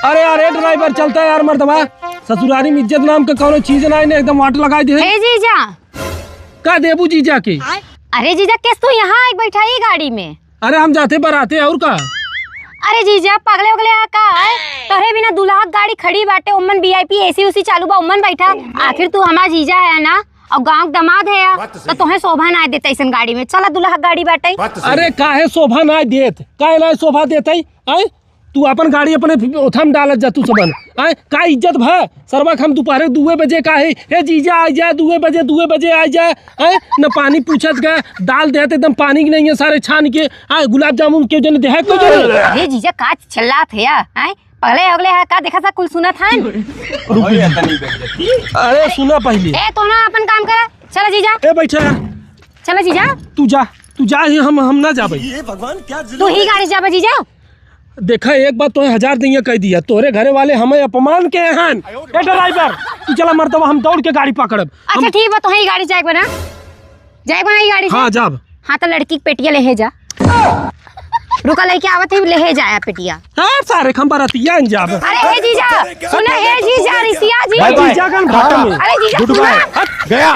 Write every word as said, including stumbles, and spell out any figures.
अरे यार, ए ड्राइवर, चलता है यार मर्दवा। ससुरारी में इज्जत नाम का कौनो चीज ना है, एकदम वाट लगाई दे। ए जीजा। का देबू जीजा के? अरे जीजा, किस तू यहाँ आके बैठा ही गाड़ी में? अरे हम जाते बराते, और का? अरे जीजा, पगले उगले है का है? तोहरे बिना दुल्हा के गाड़ी खड़ी बाटे, ओमन वीआईपी एसी उसी चालू बा, ओमन बैठा। आखिर तू हमार जीजा है ना, और गाँव के दामाद है, तो तोहे शोभा ना देते ऐसन गाड़ी में। चला, दुल्हा के गाड़ी बाटे। अरे काहे शोभा ना देत? काहे ना शोभा देते? आए, तू अपन गाड़ी अपने ओथम डालत जा तू सबन। आए, का इज्जत भा? सरवा हम दोपहरे दुए बजे का है, "हे जीजा, आ जा, दुए बजे, दुए बजे आ जा।" आए, न पानी पूछत का, दाल देत एकदम पानी की नहीं है, सारे छान के। आए, गुलाब जामुन के जने देहे को जने। अरे जीजा, का चिल्लात है या? आए, पगले अगले है का? देखा सा कुल सुनत है। अरे सुना पहले। ए, तो ना अपन काम करा। चला जीजा। ए, बैठा। चला जीजा। तू जा, तू जा ही, हम, हम ना जाबे। तू ही गाड़ी जाबे जीजा। देखा, एक बात तोहे हजार दिया कह दिया, तोहरे घरे वाले हमें अपमान के हन। ए ड्राइवर, तू चला मर्दवा, हम दौड़ के गाड़ी पकड़ब। अच्छा हम ठीक बा, तोहे ही गाड़ी जाए बना, जाए बना ही गाड़ी से। हाँ, जाब। हाँ, तो लड़की के पेटिया लेहे जा। रुका, लेके आवत ही, लेहे जाया पेटिया। हाँ, सारे हम बरतिया जाब। अरे हे जीजा, सुना हे जीजा, रिसिया जी। भाई, भाई। जीजा गन भाटा में। अरे जीजा, गुड सुना। बाय। हट, गया।